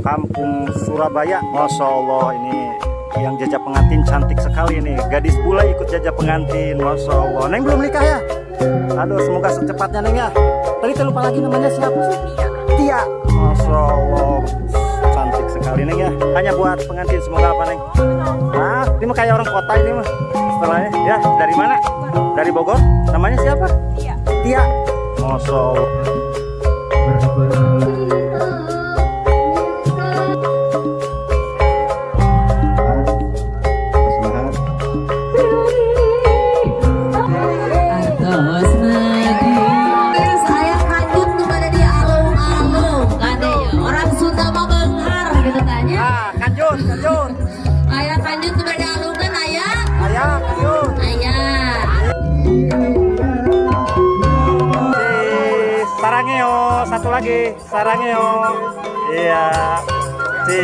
Kampung Surabaya. Masya Allah, ini yang jajak pengantin cantik sekali nih. Gadis bule ikut jajak pengantin. Masya Allah. Neng belum nikah ya? Aduh, semoga secepatnya Neng ya. Tadi terlupa lagi namanya siapa sih? Tia. Masya Allah, cantik sekali Neng ya. Hanya buat pengantin semoga apa Neng? Ah, ini mah kayak orang kota ini mah. Setelahnya ya, dari mana? Dari Bogor. Namanya siapa? Tia. Tia. Masya Allah. Saya kanjut kepada di alung-alung kade ya. Orang Sunda mah beunghar gitu tanya. Ah, kanjut, kanjut. Aya kanjut kepada alungan aya. Aya, kanjut. Aya. Sarangeo, satu lagi. Sarangeo. Iya. Si.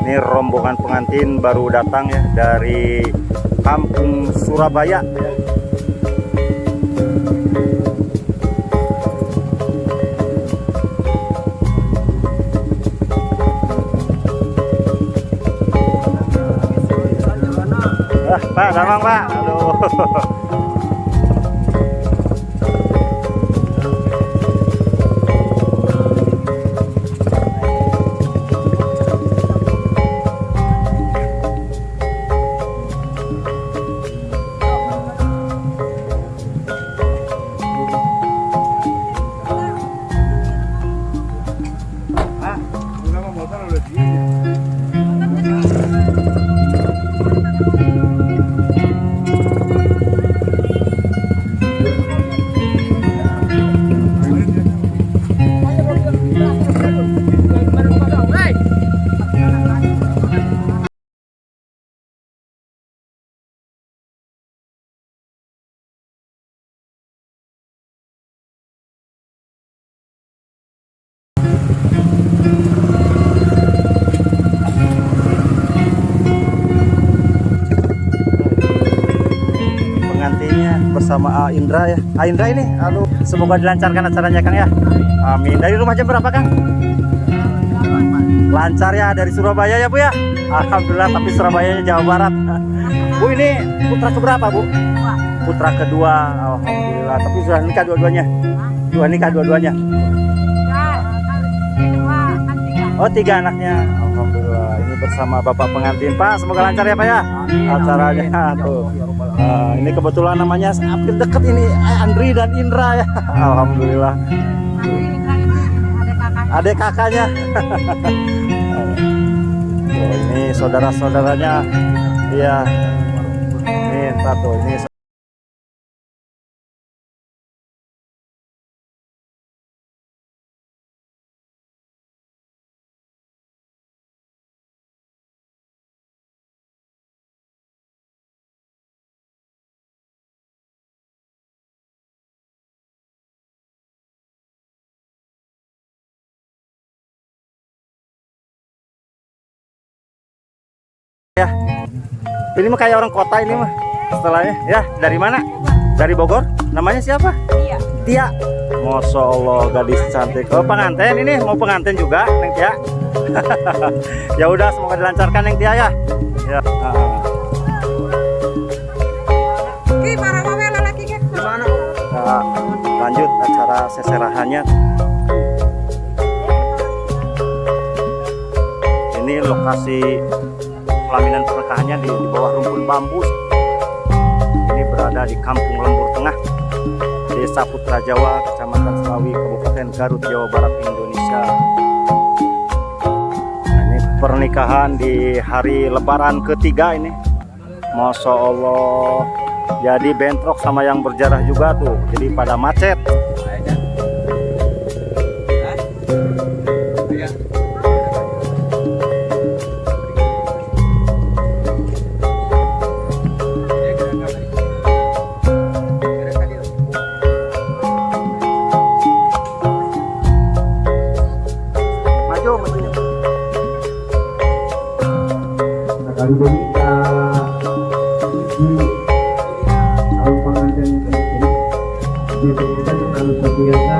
Ini rombongan pengantin baru datang ya dari Kampung Surabaya ya. Ah, Pak, damang Pak. Aduh. Pengantinnya bersama A Indra ya. A Indra ini, aduh, semoga dilancarkan acaranya Kang ya. Amin. Dari rumah jam berapa Kang? Lancar ya dari Surabaya ya Bu ya. Alhamdulillah, tapi Surabayanya Jawa Barat. Bu, ini putra keberapa Bu? Putra kedua. Alhamdulillah. Tapi sudah nikah dua-duanya. Dua nikah dua-duanya. Oh, tiga anaknya. Alhamdulillah. Ini bersama bapak pengantin Pak. Semoga lancar ya Pak ya acaranya tuh. Nah, ini kebetulan namanya hampir deket ini Andri dan Indra ya. Alhamdulillah. Adik kakaknya. Oh, ini saudara-saudaranya. Iya. Ini satu ini. Ya, ini mah kayak orang kota ini mah. Setelahnya ya, dari mana? Dari Bogor. Namanya siapa? Tia. Tia. Masya Allah, gadis cantik. Oh, pengantin ini, mau pengantin juga Neng Tia. Ya udah, semoga dilancarkan Neng Tia ya. Ya. Nah, lanjut acara seserahannya. Ini lokasi pelaminan pernikahannya di bawah rumpun bambu. Ini berada di Kampung Lembur Tengah, Desa Putra Jawa, Kecamatan Selawi, Kabupaten Garut, Jawa Barat, Indonesia. Nah, ini pernikahan di hari Lebaran ketiga ini. Masya Allah. Jadi bentrok sama yang berjarah juga tuh. Jadi pada macet. Biasa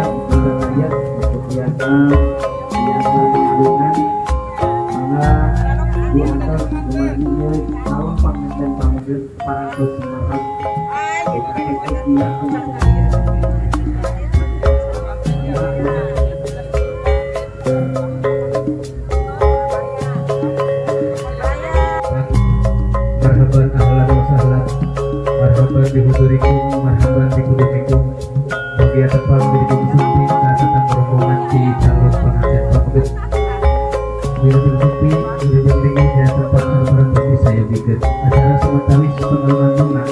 Parantos semangat. Marhaban ahlan wa sahlan, marhaban bihudurikum, marhaban bikudumikum. Mugia tepang dirikum sumping datang rombongan di calon pengantin pamungkas. Wilujeng sumping, wilujeng ringin dan tempat anu parantos disayogikeun. Acara samentawis pengalungan bunga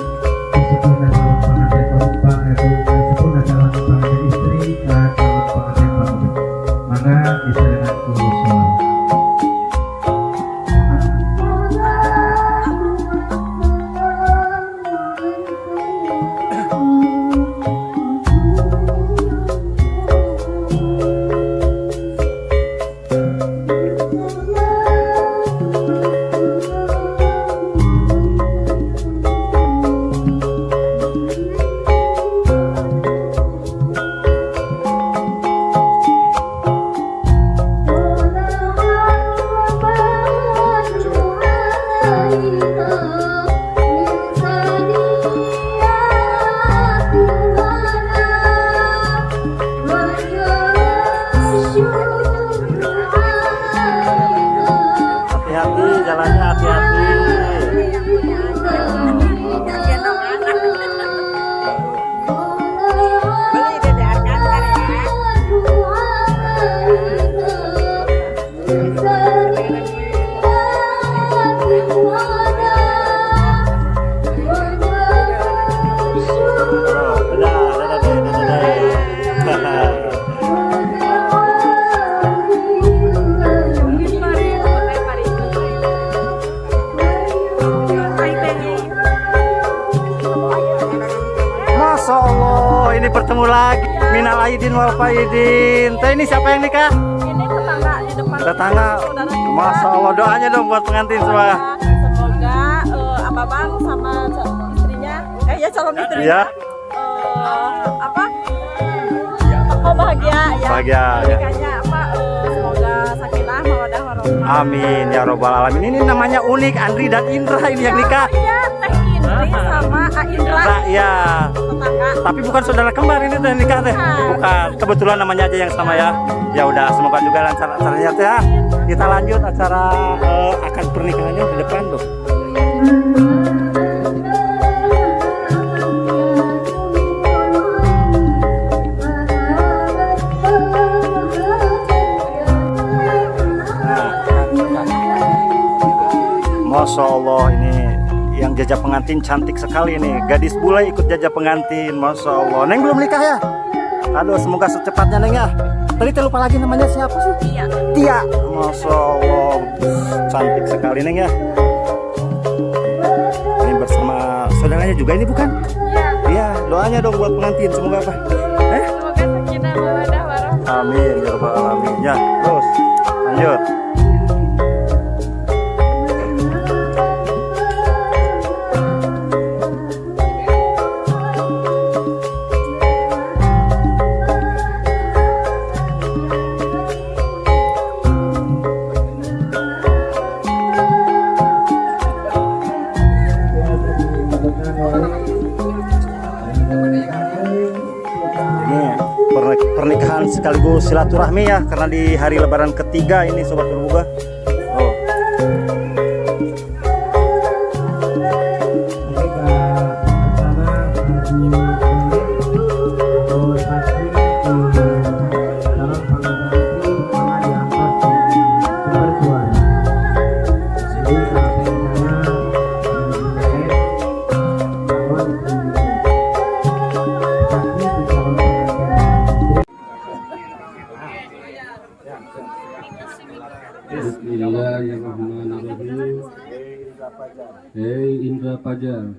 sepuhna calon pengantin pamumpang, sepuhna calon pengantin istri ka calon pengantin pamungkas. Mangga disarengan ku sholawat. Hati-hati jalannya, hati-hati. Beli dede Alkantar ya. Oh, dadah, dadah deh, dadah deh. Masya Allah, ini bertemu lagi. Minal aidin wal faidin. Teh, ini siapa yang nikah? Ini tetangga di depan. Tetangga. Saudara juga. Masya Allah, doanya dong buat pengantin semua. Semoga abang sama istrinya, ya calon istrinya. Iya. Apa? Oh, bahagia ya. Bahagia, ya. Nikahnya apa? Semoga sakinah, mawadah, warahmah. Amin ya robbal alamin. Ini namanya unik, Andri dan Indra ini yang nikah. Iya, Teh Indri sama A Indra. Nah, iya. Tetangga. Tapi bukan saudara kembar ini teh nikah teh. Bukan. Kebetulan namanya aja yang sama ya. Ya udah, semoga juga lancar acaranya teh ya. Kita lanjut acara akad pernikahannya di depan tuh. Nah. Masya Allah, ini yang jajak pengantin cantik sekali nih. Gadis bule ikut jajak pengantin, Masya Allah. Neng belum nikah ya? Aduh, semoga secepatnya Neng ya. Tadi terlupa lagi namanya siapa sih? Tia. Tia. Masya Allah, cantik sekali Neng ya. Ini bersama saudaranya juga ini bukan? Iya. Iya, doanya dong buat pengantin, semoga apa? Semoga sakinah, mawadah, warahmah. Amin ya rabbal alamin. Ya, terus lanjut. Ini pernikahan sekaligus silaturahmi ya, karena di hari Lebaran ketiga ini Sobat Purboga. Oh. Bismillahirrahmanirrahim. Hei Indra Pajar,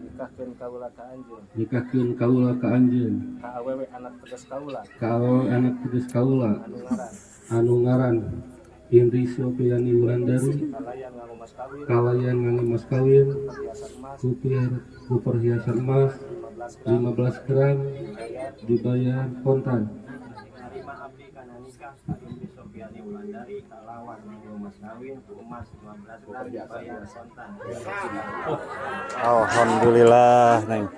nikahkeun kaula ka anjeun, Ka awewe anak tegas kaula, ka awewe anak tegas kaula, anu ngaran anu ngaran Indri Sopiani Wulandari, kalayan nganggo mas kawin kalayan nganggo mas kawin, perhiasan emas ku perhiasan emas 15 gram 15 gram dibayar kontan. Narima abdi kana nikah ka Indri Sopiani Sofiani Wulandari kalawan nganggo mas kawin ku emas 15 gram dibayar kontan. Alhamdulillah, Neng.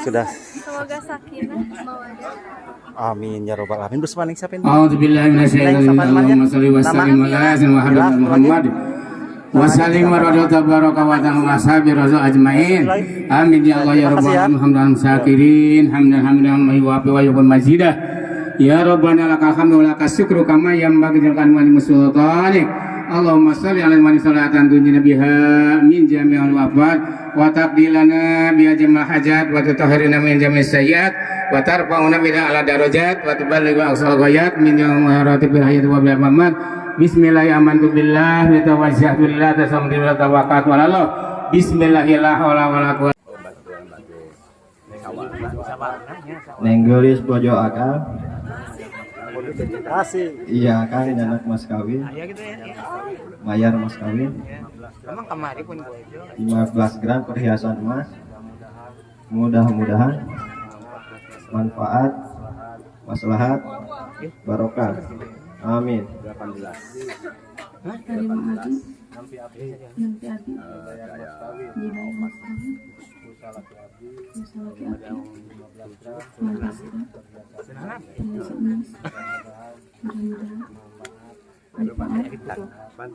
Sudah. Semoga sakinah mawadah. Amin ya robbal alamin. Bersama Neng siapa ini? A'udzubillahi Neng, siapa namanya? minasyaitonir rajim. Salli wa Nama? sallim ala sayyidina Bila, Muhammad. Wa sallim wa radha tabaraka wa ta'ala wa ashabi rasul ajmain. Amin ya Allah ya Terima rabbal kasih ya. alamin. Hamdan syakirin, hamdan hamdan wa yuwafi wa yuwaffi mazidah. Ya Rabbana lakal hamdu wa lakal syukru kama yanbaghi lil jalali sultanik. Allahumma shalli ala Muhammad salatan tunjina biha min jami'il wafat wa taqdilana bi jami'il hajat wa tutahhirna min jami'is sayyiat wa tarfa'una bina ala darajat wa tuballighu aqsal ghayat min jami'il bil hayat wa bil mamat. Bismillah amantu billah wa tawajjahtu lillah tasamdu wa tawakkaltu ala Allah. Bismillahirrahmanirrahim. Neng geulis bojo akang. Kasih. Iya kang nyandak mas kawin. Bayar mas kawin. 15 gram perhiasan emas. Mudah-mudahan manfaat, maslahat, barokah. Amin. Terima abi. Nanti abi. Dibayar mas kawin. Usaha laki abi. 15 gram. Perhiasan emas. Mudah-mudahan manfaat, maslahat,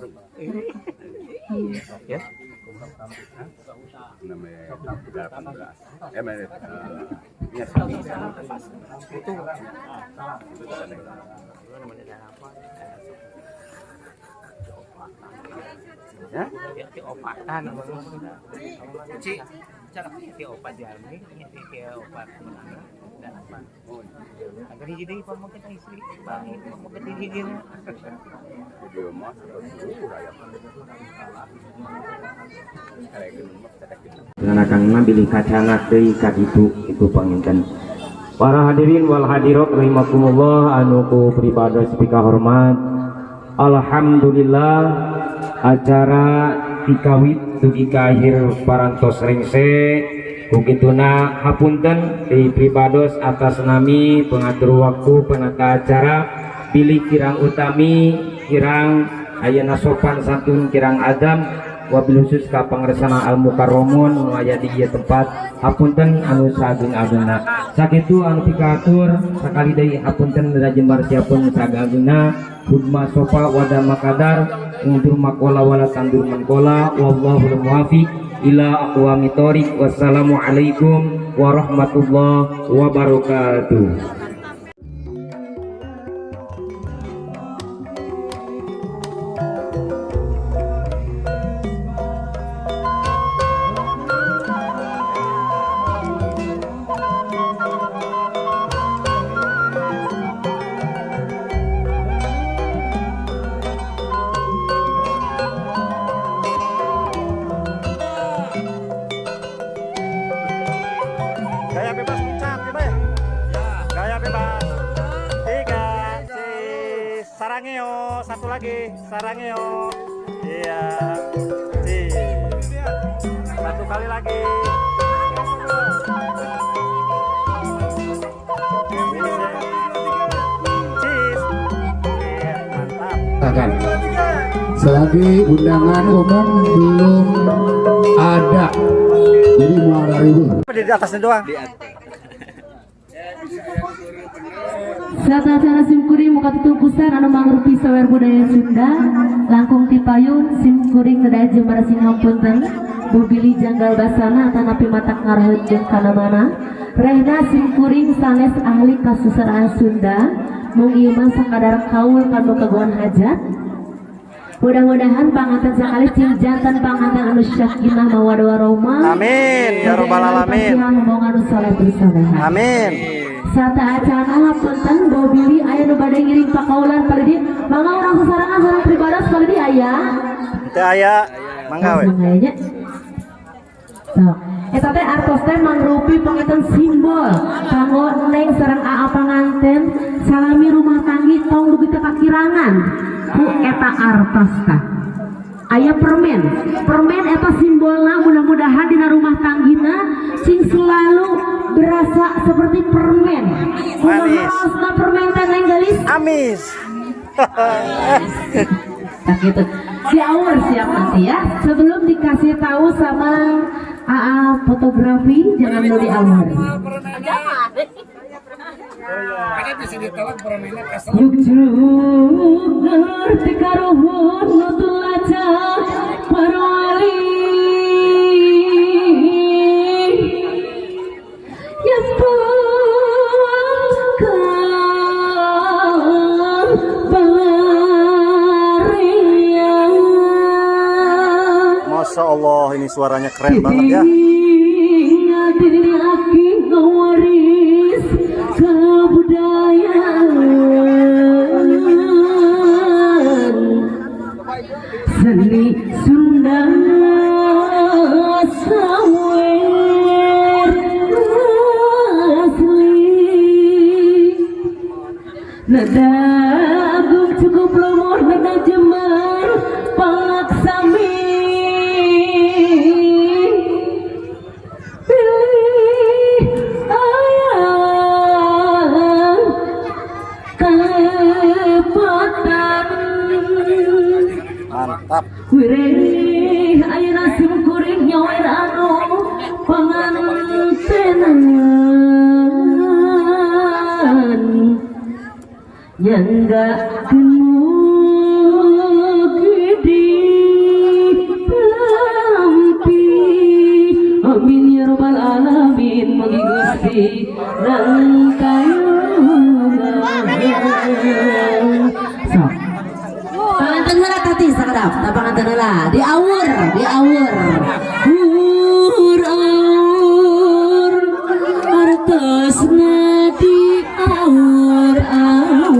barokah. Amin. Akangna bilih kacana deui ka ditu itu panginten. Para hadirin wal hadirat rahimakumullah anu ku pribados pikahormat. Alhamdulillah acara dikawit dugi ka akhir parantos rengse. Ku kituna hapunten di pribados atas nami pengatur waktu penata acara bilih kirang utami kirang ayeuna sopan santun kirang adam wabil khusus ka pangersana al mukarromun nu aya di ieu tempat hapunten anu saageng-agengna. Sakitu anu pikatur sakali deui hapunten jembar siapun saageng-agengna hudma sofa wada makadar undur makola wala tandur mengkola wallahul muwafiq ila aqwamit thoriq. Wassalamualaikum warahmatullahi wabarakatuh. Gaya bebas puncak, ya, Bay? Gaya bebas. 3, sarangeo, satu lagi, sarangeo. Iya. Satu kali lagi. Cheese. Iya, mantap. Silakan. Selagi undangan umum belum ada, jadi mau ada ribut. Di atasnya doang. Sata acara simkuring muka tutungkusan anu mangrupi sawer budaya Sunda langkung tipayun simkuring neda jembar sing hapunten bubili janggal basana atanapi matak ngaraheut jeung kana mana rehna simkuring sanes ahli kasusaraan Sunda mung ieu mah sakadar kaul kanu kagungan hajat. Mudah-mudahan panganten sakali cing jantan panganten anu sakinah mawaddah warahmah. Amin ya robbal alamin. Rombongan anu saleh bersalehah. Amin. Sata acana hapunten bobili aya nu bade ngiring pakaulan palidi mangga urang sasarangan sareng pribados palidi aya. Teu aya, mangga we. Mangga nya. Sok. Eta teh artos teh mangrupi panginten simbol kanggo neng sareng aa panganten salami rumah tanggi tong dugi ka kakirangan ku eta artos tah. Aya permen. Permen eta simbolna mudah-mudahan dina rumah tanggina sing selalu berasa seperti permen. Kumaha Manis. raosna permen teh neng geulis? Amis. Nah, gitu. Di awal siap nanti ya. Sebelum dikasih tahu sama AA fotografi, jangan dulu di awal. Yuk juk ngerti karuhun nutul lacak parwali yang bukan pelarian. Masya Allah, ini suaranya keren banget ya. Waris kebudayaan seni Sunda sawer asli nada agung cukup lumur nada jemar palaksami pilih ayah kalepotan. Mantap. Wireh ayeuna sim kuring nyawer anu pangantenan nyangga mugi ditampi amin ya rabbal alamin mugi Gusti nangkayungan. Sok panganten heula tati sakedap, tah panganten heula diawur, diawur. Ur aur artosna diawur aur.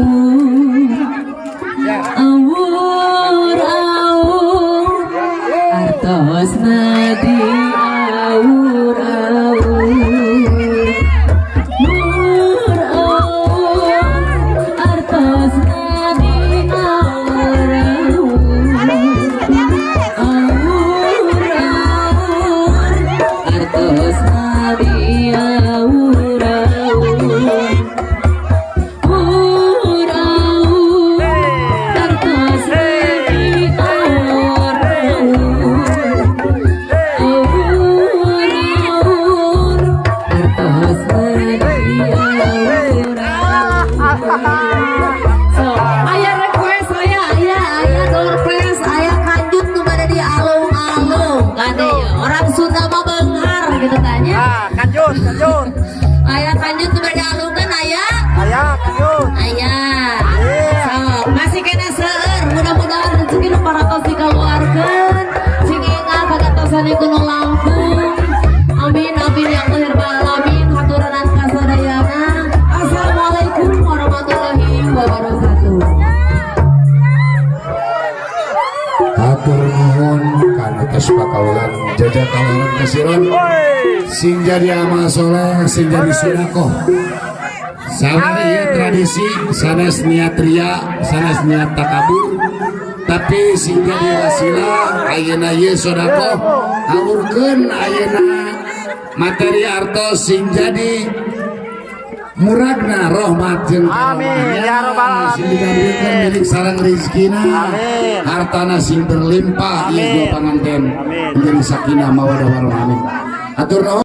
Awur aur artosna diawur aur. Nur aur artosna diawur aur. Awur aur artosna diawur aur. Ur aur artosna diawur aur. Awur aur artosna diawur aur. So, aya request aya aya aya door prize aya kanjut nu bade di alung-alung kade ya. Orang Sunda mah beunghar gitu tanya. Ah, kanjut, kanjut. Aya kanjut nu bade dialungkeun aya? Aya, kanjut. Aya. Iya. So, masih kena seueur, mudah-mudahan rezeki nu paratos dikeluarkeun. Sing enggal pagantosan ieu nu langkung. Amin amin ya Allah ya rabbal alamin. Haturanan kasadayana. Assalamualaikum warahmatullahi wabarakatuh. Hatur nuhun kana tos pakaulan jajak kaulan kasiron sing jadi amal soleh sing jadi sodakoh. Sawer ieu tradisi sanes niat ria sanes niat takabur tapi sing jadi wasilah ayeuna ieu sodakoh awurkeun ayeuna materi artos sing jadi muragna rahmat jeung Amin, ya rabbal sing digambilkeun milik sareng rizkina Amin. Hartana sing berlimpah ieu Amin. dua panganten Amin. menjadi sakinah mawadah warahmah. Amin. Atur nuhun.